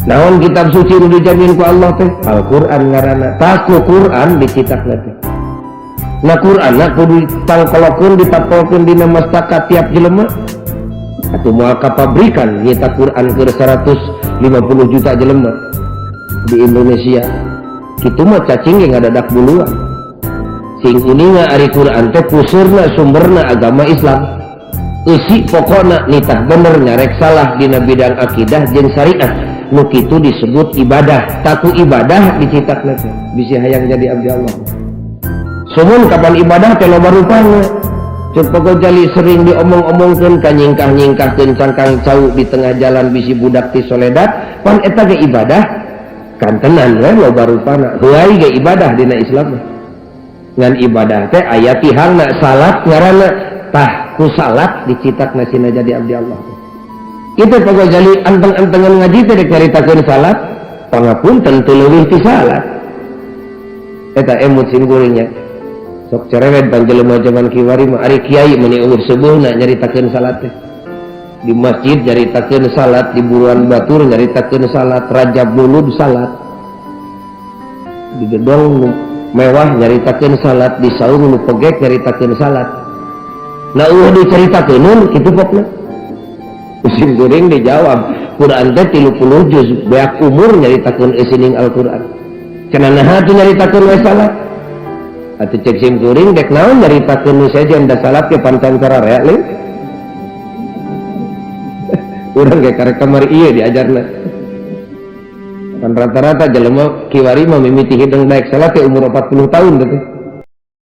Naon kitab suci nu dijamin ku Allah teh? Al-Qur'an ngaranna. Tah ku Qur'an dicitakna teh. Nah, Qur'an kudu ditangkolokeun, ditapolkeun dina mastaka tiap jelema. Atuh moal kapabrikan nyetak Qur'an keur 150 juta jelema di Indonesia. Kitu mah cacing ge ngadadak buluan. Sing uninga ari Qur'an teh puseurna, sumberna agama Islam. Eusi pokona nitah bener nyarek salah dina bidang akidah jeung syariah. Nu kitu disebut ibadah. Tah ku ibadah dicitakna teh bisi hayang jadi abdi Allah. Sumun kapan ibadah teh loba rupana. Cek Pak Gojali sering diomong-omongkeun ka nyingkah-nyingkahkeun cangkang cau di tengah jalan bisi budak ti soledat, pan eta ge ibadah kantenan we loba rupana. Heuay ge ibadah dina Islam mah. Ngan ibadah teh aya tihangna, salat ngaranna. Tah ku salat dicitakna sina jadi abdi Allah. Itu Pak Gojali anteng-antengan ngaji teh rek nyaritakeun salat, pangapunten teu leuwih ti salat. Eta emut sim kuringnya. Sok cerewet pan jelema zaman kiwari mah, ari kiai meuni eueuh seubeuna nyaritakeun salat teh. Di masjid nyaritakeun salat, di buruan batur nyaritakeun salat, rajab mulud salat. Di gedong mewah nyaritakeun salat, di saung nu pegek nyaritakeun salat. Nah, eueuh dicaritakeun kitu pokna. Sim kuring dijawab, Quran teh 30 juz, beak umur nyaritakeun eusining Al-Quran. Cenah naha teu nyaritakeun we salat? Atuh cek sim kuring dek naon nyaritakeun nu sejen, da salat ge pancan sararea lain. Urang ge karek kamari ieu diajarna. Kan rata-rata jelema kiwari mah mimiti hidung daek salat teh umur 40 tahun teh.